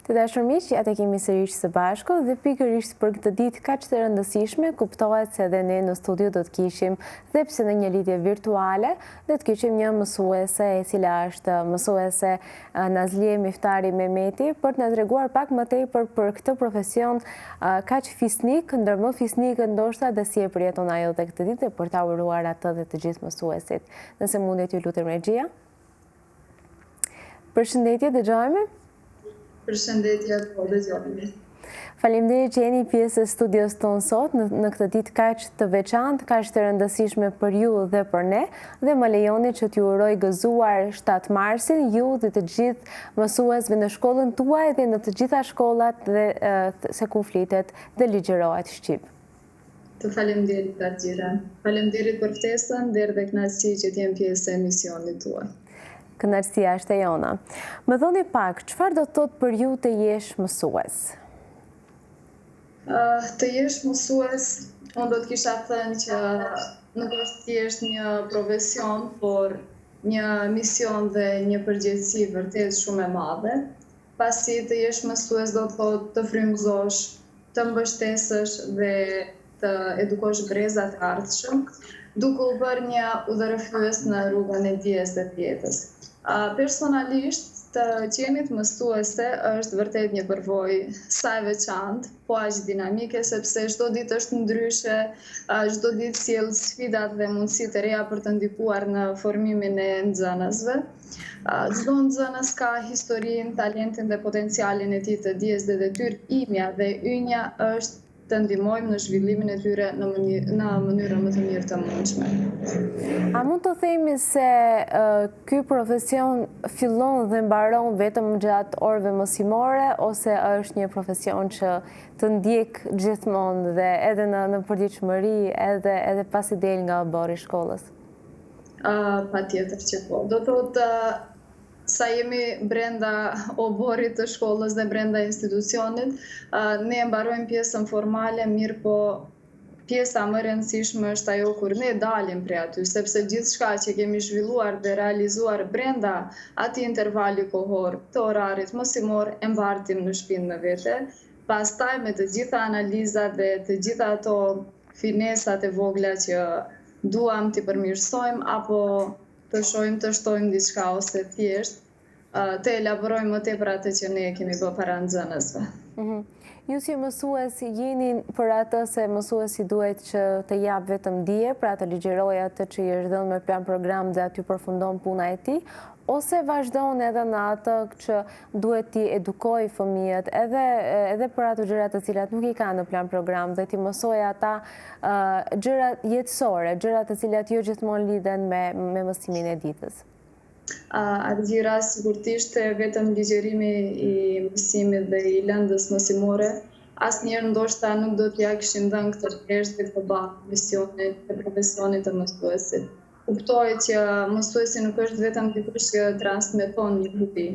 Të dashur miq, ja tek jemi sërish së bashku dhe pikërisht për këtë ditë kaq të rëndësishme, kuptohet se edhe ne në studio do të kishim dhe pse në një lidhje virtuale, do të kishim një mësuese e cila është mësuese Nazlie Miftari Mehmeti për të na treguar pak më tepër për këtë profesion kaq fisnik, ndër më fisnikët ndoshta dhe si e përjeton ajo dhe këtë ditë dhe për ta uruar atë dhe të gjithë mësuesit. Nëse mundet ju lutem regjia. Përshëndetje, dëgjohemi? Përshëndetje, po dëgjohemi. Faleminderit që jeni pjesë e studios tonë sot në, në këtë ditë kaq të veçantë, kaq të rëndësishme për ju dhe për ne, dhe më lejoni që t'ju uroj gëzuar 7 marsin, ju dhe të gjithë mësuesve në shkollën tuaj dhe në të gjitha shkollat dhe se ku flitet dhe ligjërohet shqip. Të faleminderit Argjira. Faleminderit për ftesën, nder dhe kënaqësi që të jem pjesë e emisionit tuaj. Kënaqësia është e jona. Më thoni pak, çfarë do të thotë për ju të jesh mësues? Uh, të jesh mësues, unë do të kisha thënë që nuk është thjesht një profesion, por një mision dhe një përgjegjësi vërtet shumë e madhe. Pasi të jesh mësues do të thotë të frymëzosh, të mbështesësh dhe të edukosh brezat e ardhshëm, duke u bërë një udhërrëfyes në rrugën e dijes dhe të jetës. Personalisht, të qenit mësuese është vërtet një përvojë sa e veçantë, po aq dinamike, sepse çdo ditë është ndryshe, çdo ditë sjell sfidat dhe mundësi të reja për të ndikuar në formimin e nxënësve. Çdo nxënës ka historinë, talentin dhe potencialin e tij të dijes dhe detyrë imja dhe ynja është të ndihmojmë në zhvillimin e tyre në në mënyrën më të mirë të mundshme. A mund të themi se ky profesion fillon dhe mbaron vetëm gjatë orëve mësimore ose është një profesion që të ndjek gjithmonë dhe edhe në në përditshmëri edhe edhe pasi del nga oborri i shkollës? Uh, patjetër që po. Do thotë sa jemi brenda oborrit të shkollës dhe brenda institucionit, uh, ne e mbarojmë pjesën formale, mirëpo pjesa më e rëndësishme është ajo kur ne dalim prej aty, sepse gjithçka që kemi zhvilluar dhe realizuar brenda atij intervali kohor të orarit mësimor e mbartim në shpinë me vete, pastaj me të gjitha analizat dhe të gjitha ato finesat e vogla që duam t'i përmirësojmë apo të shohim të shtojmë diçka ose thjesht të elaborojmë më tepër atë që ne kemi bë para nxënësve. Mhm. Ju si mësues jeni për atë se mësuesi duhet që të japë vetëm dije, pra të ligjërojë atë që i është dhënë me plan program dhe aty përfundon puna e tij, ose vazhdon edhe në atë që duhet t'i edukojë fëmijët edhe edhe për ato gjëra të cilat nuk i ka në plan program dhe t'i mësojë ata gjëra jetësore, gjëra të cilat jo gjithmonë lidhen me me mësimin e ditës. Argjira, sikur të ishte vetëm ligjërimi i mësimit dhe i lëndës mësimore, asnjëherë ndoshta nuk do t'ia kishim dhënë këtë peshë dhe këtë barrë misionit dhe profesionit të mësuesit. Kuptoj që mësuesi nuk është vetëm dikush që transmeton njohuri,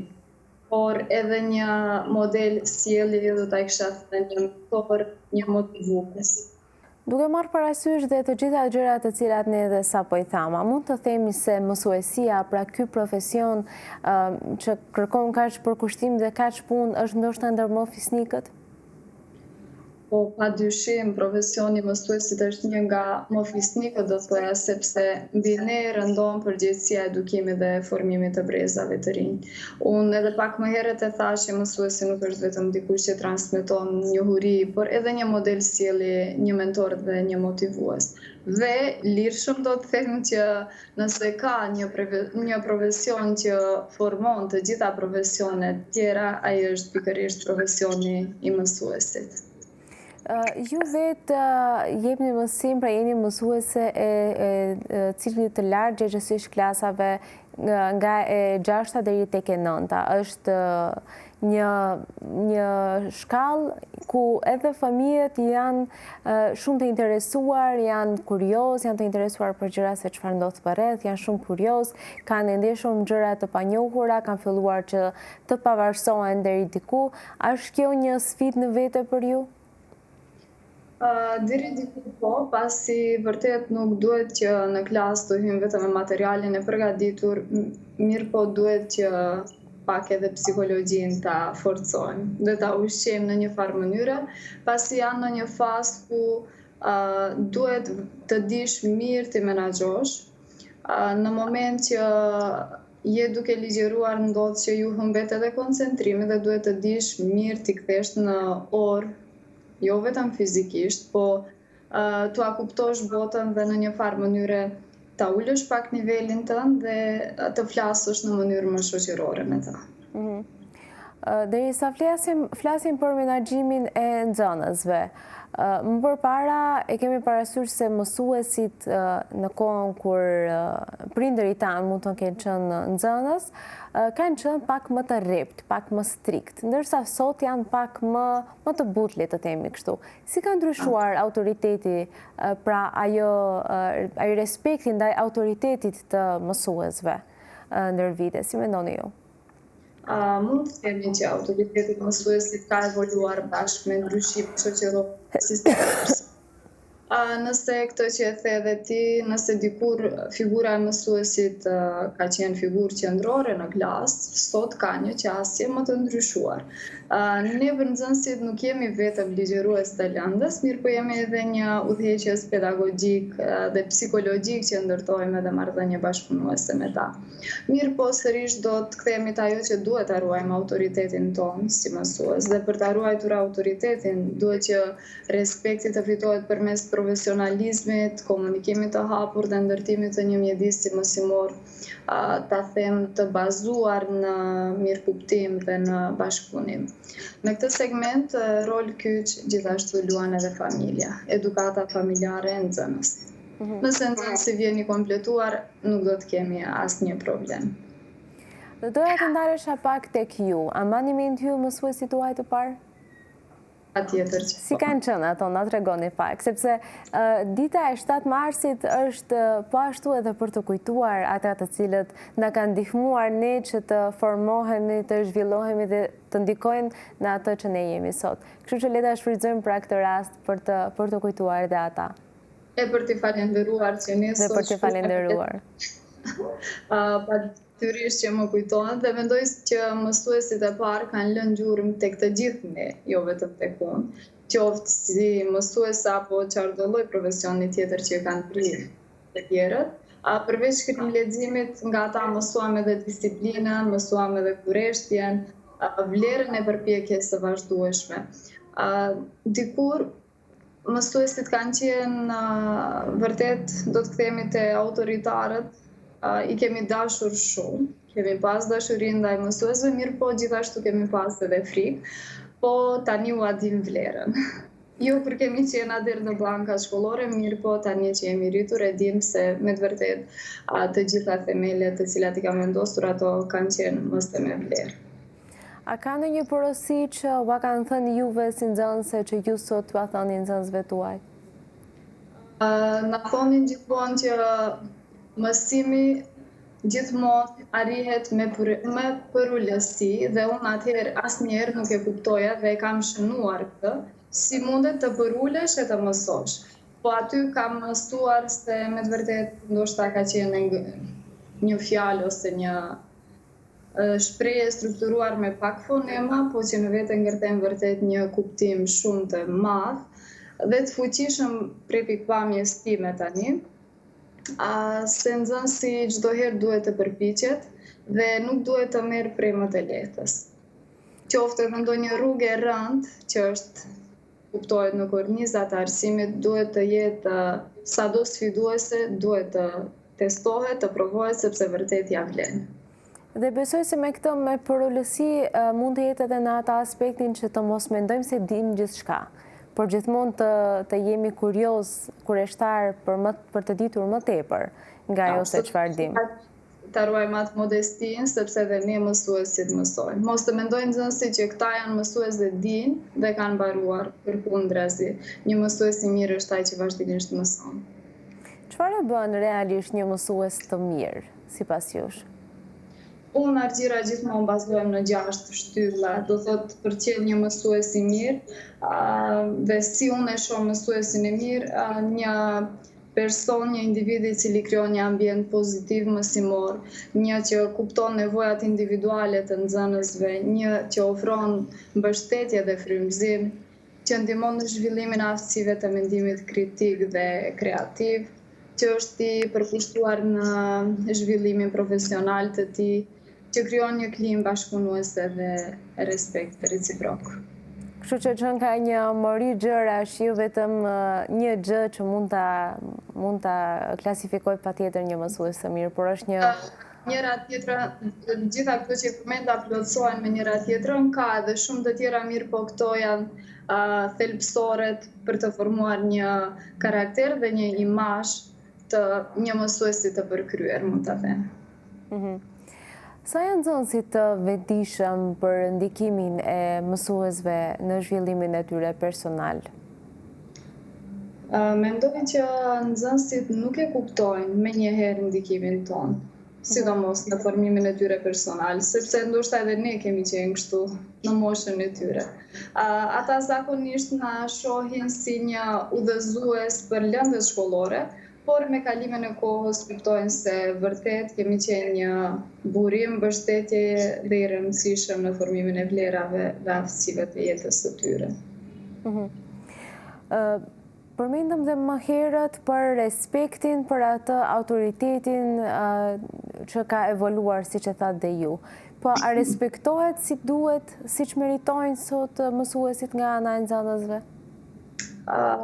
por edhe një model sjelljeje, do ta kisha thënë një mentor, një motivues. Duke marrë parasysh dhe të gjitha gjërat të cilat ne edhe sapo i thamë, a mund të themi se mësuesia, pra ky profesion që kërkon kaq përkushtim dhe kaq punë, është ndoshta ndër më fisnikët? Po, pa dyshim, profesioni i mësuesit është një nga më fisnikët, do thoja, sepse mbi ne rëndon përgjegjësia e edukimit dhe formimit të brezave të rinj. Unë edhe pak më herët e thashë që mësuesi nuk është vetëm dikush që transmeton njohuri, por edhe një model sjellje, një mentor dhe një motivues. Dhe lirshëm do të them që Nëse ka një një profesion që formon të gjitha profesionet tjera, ai është pikërisht profesioni i mësuesit. Ju vetë jepni mësim, pra jeni mësuese e ciklit të lartë, gjegjësisht klasave nga e gjashta deri tek e nënta. Është një një shkallë ku edhe fëmijët janë shumë të interesuar, janë kuriozë, janë të interesuar për gjëra se çfarë ndodh përreth, janë shumë kuriozë, kanë ende shumë gjëra të panjohura, kanë filluar që të pavarësohen deri diku. A është kjo një sfidë në vete për ju? Deri diku po, pasi vërtet nuk duhet që në klasë të hyjmë vetëm me materialin e përgatitur, mirëpo duhet që pak edhe psikologjinë ta forcojmë dhe ta ushqejmë në një farë mënyre, pasi janë në një fazë ku duhet të dish mirë t'i menaxhosh. Në moment që je duke ligjëruar ndodh që ju humbet edhe koncentrimi dhe duhet të dish mirë t'i kthesh në orë, jo vetëm fizikisht, po t'ua kuptosh botën dhe në një farë mënyre ta ulësh pak nivelin tënd dhe të flasësh në mënyrë më shoqërore me ta. Mhm. Derisa flasim, flasim për menaxhimin e nxënësve, më përpara e kemi parasysh se mësuesit në kohën kur prindërit tanë mund të kenë qenë nxënës, kanë qenë pak më të rreptë, pak më strikt, ndërsa sot janë pak më, më të butë, le të themi kështu. Si ka ndryshuar autoriteti, pra ajo, ai respekti ndaj autoritetit të mësuesve ndër vite, si mendoni ju? Mund të themi që autoriteti i mësuesit ka evoluar bashkë me ndryshimet shoqërore sistemit. Nëse këtë që e the edhe ti, nëse dikur figura e mësuesit ka qenë figurë qendrore në klasë, sot ka një qasje më të ndryshuar. Ne për nxënësit nuk jemi vetëm ligjërues të lëndës, mirëpo jemi edhe një udhëheqës pedagogjik dhe psikologjik që ndërtojmë edhe marrëdhënie bashkëpunuese me ta. Mirëpo sërish do të kthehemi te ajo që duhet ta ruajmë autoritetin tonë si mësues dhe për ta ruajtur autoritetin duhet që Respekti të fitohet përmes profesionalizmit, komunikimit të hapur dhe ndërtimit të një mjedisi mësimor, ta them, të bazuar në mirëkuptim dhe në bashkëpunim. Në këtë segment, rol kyç gjithashtu luan edhe familja, edukata familjare e nxënësit. Mhm. Nëse nxënësi vjen i kompletuar, nuk do të kemi asnjë problem. Do doja të ndalesha pak tek ju. A mbani mend ju mësuesit tuaj të parë? Patjetër që po. Si kanë qenë ato, na tregoni pak, sepse dita e 7 marsit është po ashtu edhe për të kujtuar ata të cilët na kanë ndihmuar ne që të formohemi, të zhvillohemi dhe të ndikojnë në atë që ne jemi sot. Kështu që le ta shfrytëzojmë pra këtë rast për të për të kujtuar dhe ata. E për t'i falenderuar që ne sot. Dhe për t'i falenderuar. Natyrisht që më kujtohen dhe mendoj që mësuesit e parë kanë lënë gjurmë tek të gjithë ne, jo vetëm tek unë, qoftë si mësues apo çfarëdo lloj profesioni tjetër që kanë prirë të tjerët. A përveç shkrim leximit, nga ata mësuam edhe disiplinën, mësuam edhe kureshtjen, vlerën e përpjekjes së vazhdueshme. Dikur Mësuesit kanë qenë vërtet, do të kthehemi te autoritarët, i kemi dashur shumë, kemi pas dashuri ndaj mësuesve, mirëpo gjithashtu kemi pas edhe frikë, po tani ua dim vlerën. Jo kur kemi qenë atëherë në banka shkollore, mirëpo tani që jemi rritur e dim se me të vërtetë të gjitha themelet të cilat i kanë vendosur ato kanë qenë më se me vlerë. A ka ndonjë porosi që ua kanë thënë juve si nxënëse që ju sot t'ua thoni nxënësve tuaj? Na thonin gjithmonë që mësimi gjithmonë arrihet me për, me përulësi dhe unë atëherë asnjëherë nuk e kuptoja dhe e kam shënuar këtë, si mundet të përulesh e të mësosh. Po aty kam mësuar se me të vërtetë ndoshta ka qenë një fjalë ose një Shprehje e strukturuar me pak fonema, po që në vete ngërthen vërtet një kuptim shumë të madh dhe të fuqishëm prej pikëpamjes time tani, a, se nxënësi çdo herë duhet të përpiqet dhe nuk duhet të merr prej më të lehtës. Qoftë edhe ndonjë rrugë e rëndë që është kuptohet në kornizat e arsimit, duhet të jetë sado sfiduese, duhet të testohet, të provohet sepse vërtet ia vlen. Dhe besoj se me këtë me përulësi mund të jetë edhe në atë aspektin që të mos mendojmë se dimë gjithçka, por gjithmonë të të jemi kurioz, kureshtar për më për të ditur më tepër nga ajo se çfarë dimë. Ta ruajmë atë modestinë, sepse edhe ne mësuesit mësojmë. Mos të mendojnë nxënësit që këta janë mësues dhe dinë dhe kanë mbaruar, përkundrazi. Një mësues i mirë është ai që vazhdimisht mëson. Çfarë e bën realisht një mësues të mirë, sipas jush? Unë, Argjira, gjithmonë bazohem në gjashtë shtylla, do thotë për të qenë një mësues i mirë, dhe si unë e shoh mësuesin e mirë, një. person, një individ i cili krijon një ambient pozitiv mësimor, një që kupton nevojat individuale të nxënësve, një që ofron mbështetje dhe frymëzim, që ndihmon në zhvillimin e aftësive të mendimit kritik dhe kreativ, që është i përkushtuar në zhvillimin profesional të tij, që krijon një klimë bashkëpunuese dhe respekt reciprok. Kështu që qenka një mori gjërash, jo vetëm një gjë që mund ta mund ta klasifikojë patjetër një mësues të mirë, por është një njëra tjetra, të gjitha këto që i përmenda plotësohen me njëra tjetrën, ka edhe shumë të tjera mirëpo këto janë uh, thelbësoret për të formuar një karakter dhe një imazh të një mësuesi të përkryer, mund ta them. Mhm. Sa janë nxënësit të vetëdijshëm për ndikimin e mësuesve në zhvillimin e tyre personal? Mendoj që nxënësit nuk e kuptojnë menjëherë ndikimin tonë, mhm. sidomos në formimin e tyre personal, sepse ndoshta edhe ne kemi qenë kështu në moshën e tyre. Ata zakonisht na shohin si një udhëzues për lëndët shkollore, Por me kalimin e kohës kuptojnë se vërtet kemi qenë një burim mbështetjeje dhe i rëndësishëm në formimin e vlerave dhe aftësive të jetës së tyre. Mhm. Përmendëm dhe më herët për respektin për atë autoritetin që ka evoluar, siç e thatë dhe ju. Po, a respektohet si duhet, siç meritojnë sot mësuesit nga ana e nxënësve?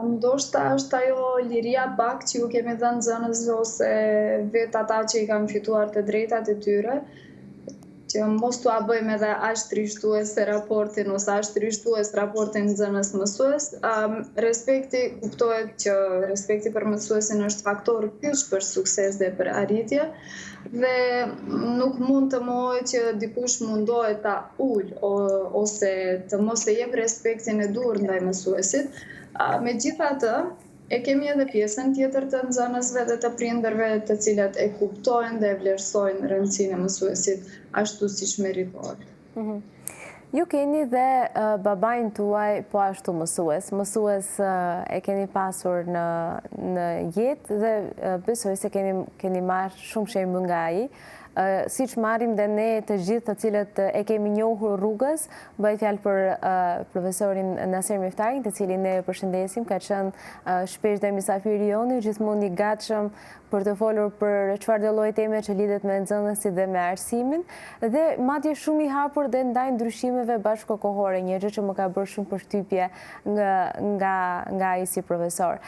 Ndoshta është ajo liria pak që u kemi dhënë nxënësve ose vetë ata që i kanë fituar të drejtat e tyre, që mos t'ua bëjmë edhe aq trishtuese raportin ose aq trishtues raportin nxënës-mësues. Um, respekti kuptohet që respekti për mësuesin është faktor kyç për sukses dhe për arritje dhe nuk mund të mohoj që dikush mundohet ta ulë ose të mos e jep respektin e duhur ndaj mësuesit. Megjithatë, e kemi edhe pjesën tjetër të nxënësve dhe të prindërve të cilët e kuptojnë dhe e vlerësojnë rëndësinë e mësuesit ashtu siç meritohet. Mhm. Ju keni dhe babain tuaj po ashtu mësues. Mësues e keni pasur në në jetë dhe besoj se keni keni marrë shumë shembuj nga ai. Siç marrim dhe ne të gjithë të cilët e kemi njohur rrugës, bëhet fjalë për profesorin Naser Miftarin, të cilin ne e përshëndesim, ka qenë shpesh dhe mysafiri jonë, gjithmonë i gatshëm për të folur për çfarëdo lloj teme që lidhet me nxënësit dhe me arsimin, dhe madje shumë i hapur dhe ndaj ndryshimeve bashkëkohore, një gjë që më ka bërë shumë përshtypje nga nga nga ai si profesor.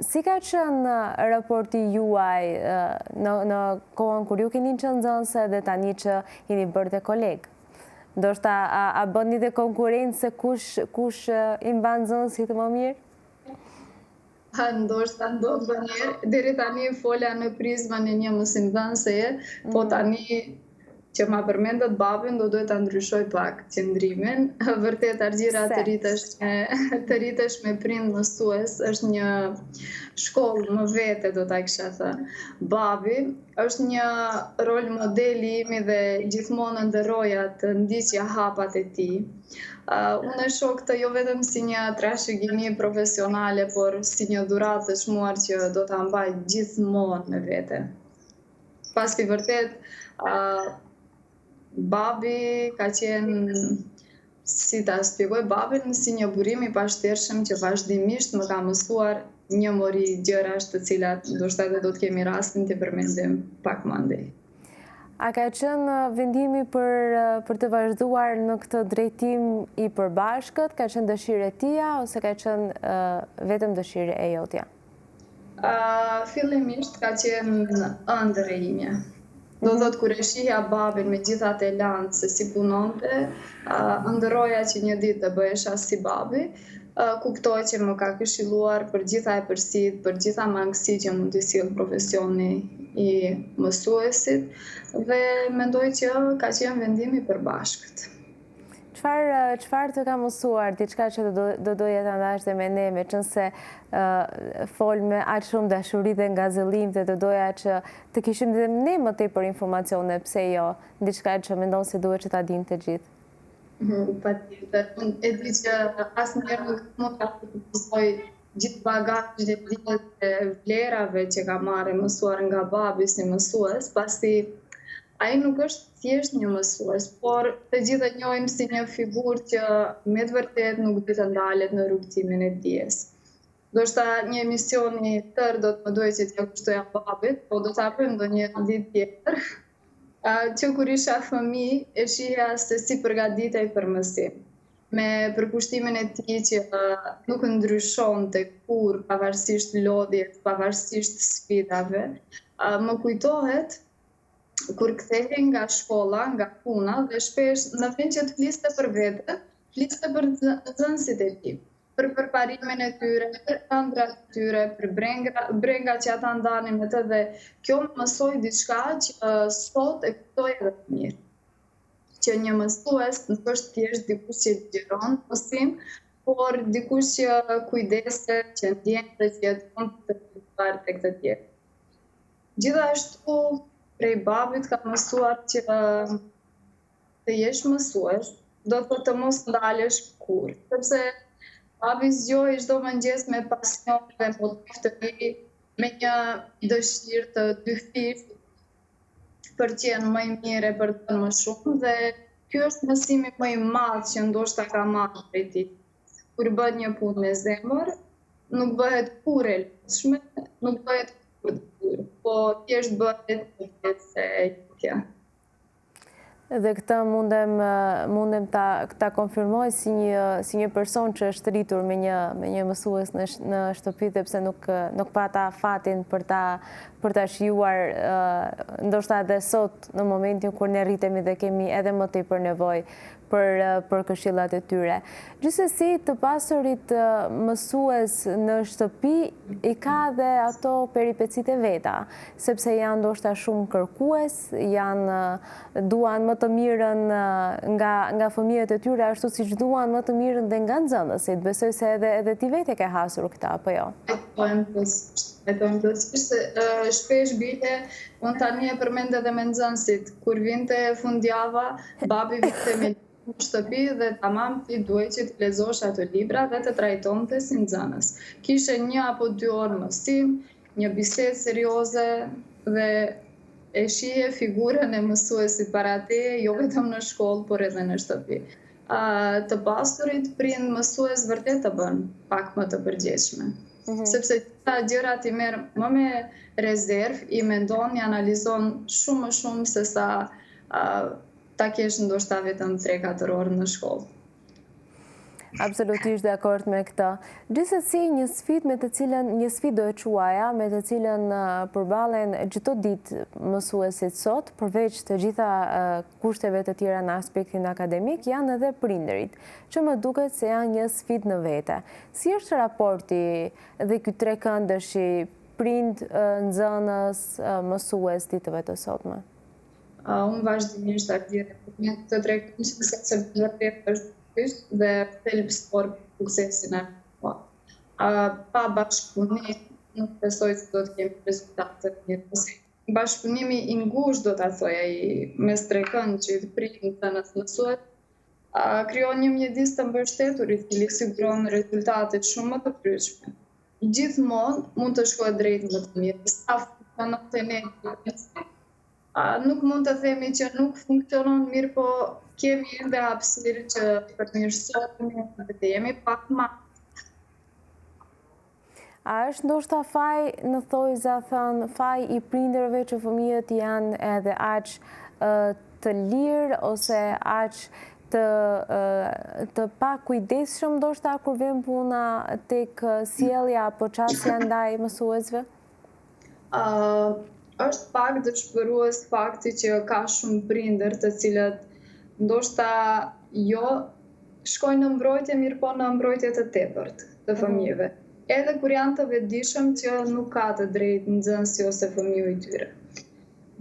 Si ka qenë raporti juaj në në kohën kur ju keni qenë nxënëse dhe tani që jeni bërë dhe kolegë? Ndoshta a, a bëni dhe konkurrencë se kush kush i mban nxënësit më mirë? Ha, ndoshta ndodh ndonjëherë. Deri tani fola në prizmën e një mësimdhënëseje, po mhm. tani që ma përmendët babin, do duhet ta ndryshoj pak qëndrimin. Vërtet Argjira të rritesh me të rritesh me prind mësues është një shkollë më vete, do ta kisha thënë. Babi është një rol model i imi dhe gjithmonë ëndërroja të ndiqja hapat e tij. Uh, unë e shoh këtë jo vetëm si një trashëgimi profesionale, por si një dhuratë të çmuar që do ta mbaj gjithmonë me vete. Pasi vërtet, uh, babi ka qenë si ta shpjegoj babin si një burim i pashtershëm që vazhdimisht më ka mësuar një mori gjërash të cilat ndoshta edhe do të kemi rastin t'i përmendim pak më andej. A ka qenë vendimi për, për të vazhduar në këtë drejtim i përbashkët? Ka qenë dëshirë e tija ose ka qenë vetëm dëshirë e jotja? Uh, fillimisht ka qenë ëndërr e imja. Do mhm. thotë kur e shihja babin me gjithë atë elan se si punonte, uh, ëndërroja që një ditë të bëhesha si babi. Kuptoj që më ka këshilluar për gjitha epërsitë, për gjitha mangësitë që mund t'i sjellë profesioni i mësuesit dhe mendoj që ka qenë vendim i përbashkët. Çfarë çfarë të ka mësuar, diçka që do do doja ta ndash dhe me ne, meqenëse fol me aq shumë dashuri dhe ngazëllim dhe do doja që të kishim dhe ne më tepër informacione, pse jo, diçka që mendon se duhet që ta dinë të gjithë. Mhm, patjetër. Unë e di që asnjëherë nuk mund ta përkufizoj. Gjithë bagazhin e dijes dhe vlerave që kam marrë e mësuar nga babi si mësues, pasi ai nuk është thjesht një mësues, por të gjithë e njohim si një figurë që me të vërtetë nuk di të ndalet në rrugëtimin e dijes. Ndoshta një emision i tërë do të më duhej që t'ia kushtoja babit, po do ta bëjmë ndonjë ditë tjetër. Që kur isha fëmijë, e shihja se si përgatitej për mësim. Me përkushtimin e tij që nuk ndryshonte kurrë pavarësisht lodhjes, pavarësisht sfidave. Më kujtohet kur kthehej nga shkolla, nga puna dhe shpesh në vend që të fliste për veten, fliste për nxënësit e tij, për përparimin e tyre, për ëndrrat e tyre, për brenga, brengat që ata ndanin me të dhe kjo më mësoi diçka që sot e kuptoj edhe më mirë. Që një mësues nuk është thjesht dikush që ligjëron mësim, por dikush që kujdeset, që ndjen dhe që jeton të fituar tek të tjerë. Gjithashtu, prej babit kam mësuar që të jesh mësues, do të thotë të mos ndalesh kurrë, sepse babi zgjohej çdo mëngjes me pasion dhe motiv të ri, me një dëshirë të dyfishtë për të qenë më i mirë e për të dhënë më shumë dhe ky është mësimi më i madh që ndoshta kam marrë prej tij. Kur bën një punë me zemër, nuk bëhet kurrë e lodhshme, nuk bëhet kurrë detyrë, po thjesht bëhet një pjesë e jotja. Dhe këtë mundem mundem ta ta konfirmoj si një si një person që është rritur me një me një mësues në në shtëpi dhe pse nuk nuk pata fatin për ta për ta shijuar ndoshta edhe sot në momentin kur ne rritemi dhe kemi edhe më tepër nevojë për për këshillat e tyre. Gjithsesi të pasurit mësues në shtëpi i ka dhe ato peripecitë e veta, sepse janë ndoshta shumë kërkues, janë duan më të mirën nga nga fëmijët e tyre ashtu siç duan më të mirën dhe nga nxënësit. Besoj se edhe edhe ti vetë e ke hasur këtë apo jo? Pajtohem plotësisht. Pajtohem plotësisht se shpesh bile unë tani e përmend edhe me nxënësit, kur vinte fundjava, babi vinte me në shtëpi dhe tamam ti duhej që të lexosh ato libra dhe të trajtonte si nxënës. Kishe një apo dy orë mësim, një bisedë serioze dhe e shihje figurën e mësuesit para teje, jo vetëm në shkollë, por edhe në shtëpi. Të pasurit prind mësues vërtet të bën pak më të përgjegjshme. Mm -hmm. Sepse gjitha gjërat i merr më me rezervë, i mendon, i analizon shumë më shumë se sa uh, ta kesh ndoshta vetëm 3-4 orë në shkollë. Absolutisht dakord me këtë. Gjithsesi një sfidë me të cilën, një sfidë do e quaja, me të cilën përballen çdo ditë mësuesit sot, përveç të gjitha kushteve të tjera në aspektin akademik, janë edhe prindërit, që më duket se janë një sfidë në vete. Si është raporti dhe ky trekëndëshi prind, nxënës, mësues ditëve të sotme? Unë vazhdimisht ta nxjerr këtë trekëndësh sepse vërtet është kyç dhe thelbësor për suksesin e Pa bashkëpunim nuk besoj se do të kemi rezultate të mira. Bashkëpunimi i ngushtë do ta thoja i mes trekëndëshit prind, nxënës, mësues krijon një mjedis të mbështetur i cili siguron rezultate shumë më të frytshme. Gjithmonë mund të shkohet drejt më të mirë. Sa funksionon te ne nuk mund të themi që nuk funksionon mirë, po kemi ende hapësirë që të përmirësohemi dhe të jemi pak më A është ndoshta faj në thonjëza thënë, faj i prindërve që fëmijët janë edhe aq të lirë ose aq të të pakujdesshëm ndoshta kur vjen puna tek sjellja apo qasja ndaj mësuesve? Është pak dëshpërues fakti që ka shumë prindër të cilët ndoshta jo shkojnë në mbrojtje, mirëpo në mbrojtje të tepërt të mhm. fëmijëve. Edhe kur janë të vetëdijshëm që nuk ka të drejtë nxënësi ose fëmiu i tyre.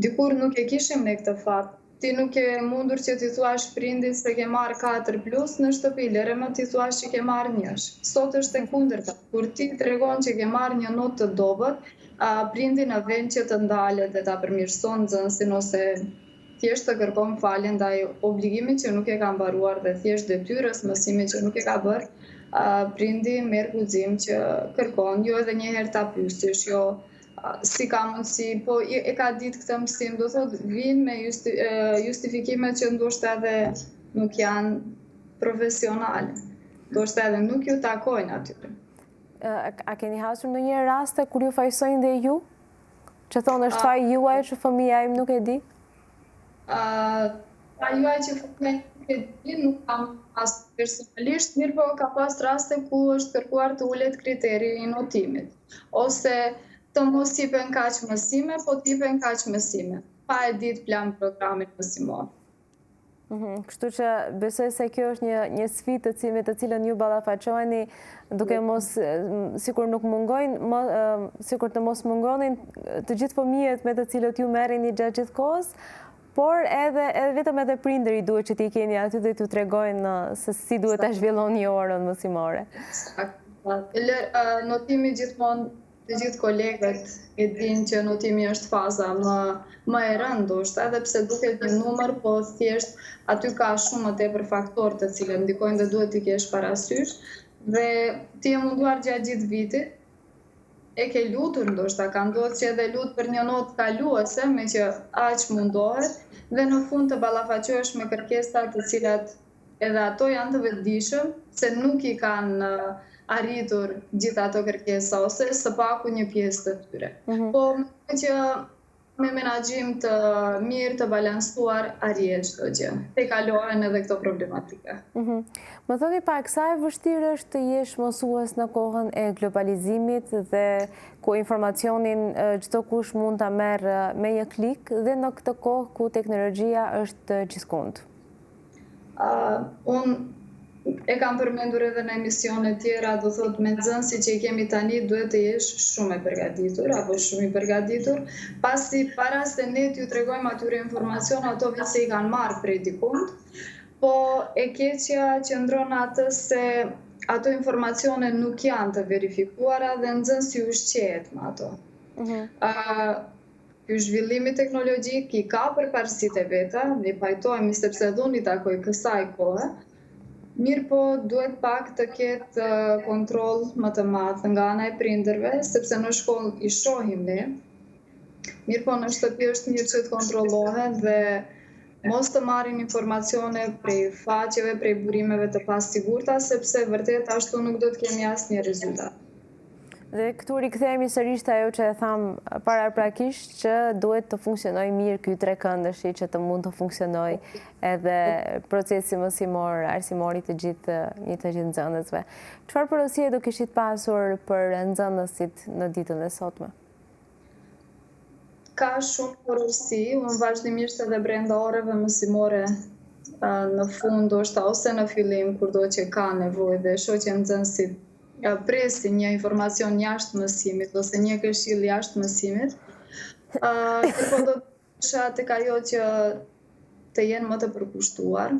Dikur nuk e kishim ne këtë fat. Ti nuk ke mundur që t'i thuash prindit se ke marrë 4 plus në shtëpi, lëre më t'i thuash që ke marrë njësh. Sot është e kundërta. Kur ti tregon që ke marrë një notë të dobët, prindi në vend që të ndalet dhe ta përmirëson nxënësin ose thjesht të kërkon falje ndaj obligimit që nuk e ka mbaruar dhe thjesht detyrës, mësimit që nuk e ka bërë, Prindi merr guxim që kërkon, jo edhe një herë ta pyesësh, jo si ka mundësi, po e ka ditë këtë mësim, do thotë vijnë me justifikime që ndoshta edhe nuk janë profesionale, ndoshta edhe nuk ju takojnë atyre. A keni hasur ndonjëherë raste kur ju fajësojnë dhe ju? Që thonë është faji juaj që fëmija im nuk e di? Faji juaj që fëmija im nuk e di, nuk kam pas personalisht, mirëpo ka pas raste ku është kërkuar të ulet kriteri i notimit. Ose të mos jepen kaq mësime, po të jepen kaq mësime, pa e ditë plan programin mësimor. Mhm, kështu që besoj se kjo është një një sfidë të cilë me të cilën ju ballafaqoheni duke mos sikur nuk mungojnë, sikur të mos mungonin të gjithë fëmijët me të cilët ju merreni gjatë gjithë kohës, por edhe edhe vetëm edhe prindërit duhet që t'i keni aty dhe t'ju tregojnë se si duhet ta zhvilloni orën mësimore. Notimi gjithmonë Të gjithë kolegët e dinë që notimi është faza më më e rëndë ndoshta, edhe pse duket një numër, po thjesht aty ka shumë më tepër faktorë të cilët ndikojnë dhe duhet t'i kesh parasysh. Dhe ti je munduar gjatë gjithë vitit, e ke lutur ndoshta, ka ndodhur që edhe lut për një notë kaluese, meqë aq mundohet, dhe në fund të ballafaqohesh me kërkesa të cilat edhe ato janë të vetëdijshëm se nuk i kanë arritur gjithë ato kërkesa ose së paku një pjesë të tyre. Mm -hmm. Po mendoj që me menaxhim të mirë, të balansuar, arrihet çdo gjë. Tejkalohen edhe këto problematika. Mm -hmm. Më thoni pak, sa e vështirë është të jesh mësues në kohën e globalizimit dhe ku informacionin çdokush mund ta merr me një klik dhe në këtë kohë ku teknologjia është gjithkund? Uh, unë e kam përmendur edhe në emisione tjera, do thotë me nxënësit që i kemi tani duhet të jesh shumë e përgatitur apo shumë i përgatitur, pasi para se ne t'ju tregojmë atyre informacion, ato veç se i kanë marrë prej dikund, po e keqja qëndron në atë se ato informacione nuk janë të verifikuara dhe nxënësi ushqehet me ato. Mm -hmm. uh, Ky zhvillimi teknologjik i ka përparësitë e veta, ne pajtohemi sepse edhe unë i takoj kësaj kohe, mirëpo duhet pak të ketë kontroll më të madh nga ana e prindërve, sepse në shkollë i shohim ne, mirëpo në shtëpi është mirë që të kontrollohen dhe mos të marrin informacione prej faqeve, prej burimeve të pasigurta, sepse vërtet ashtu nuk do të kemi asnjë rezultat. Dhe këtu rikthehemi sërish te ajo që e thamë paraprakisht që duhet të funksionojë mirë ky trekëndëshi që të mund të funksionojë edhe procesi mësimor, arsimor i të gjithë një të gjithë nxënësve. Çfarë porosie do kishit pasur për nxënësit në ditën e sotme? Ka shumë porosi, unë vazhdimisht edhe brenda orëve mësimore në fund ndoshta ose në fillim kurdo që ka nevojë dhe shoh që nxënësit presin një informacion jashtë mësimit ose një këshillë jashtë mësimit. Ë, po do të tek ajo që të jenë më të përkushtuar,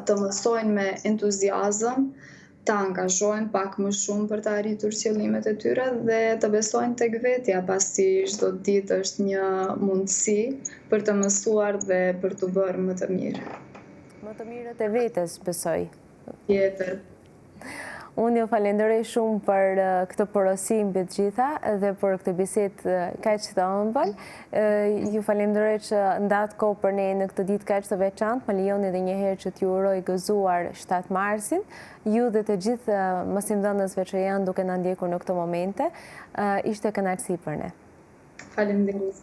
të mësojnë me entuziazëm, të angazhohen pak më shumë për të arritur qëllimet e tyre dhe të besojnë tek vetja, pasi çdo ditë është një mundësi për të mësuar dhe për t'u bërë më të mirë. Më të mirët e vetes, besoj. Tjetër. Unë ju falenderoj shumë për këtë porosi mbi të gjitha dhe për këtë bisedë kaq të ëmbël. Ju falenderoj që ndatë kohë për ne në këtë ditë kaq të veçantë. Më lejoni edhe një herë që t'ju uroj gëzuar 7 marsin, ju dhe të gjithë mësimdhënësve që janë duke na ndjekur në këto momente. Ishte kënaqësi për ne. Faleminderit.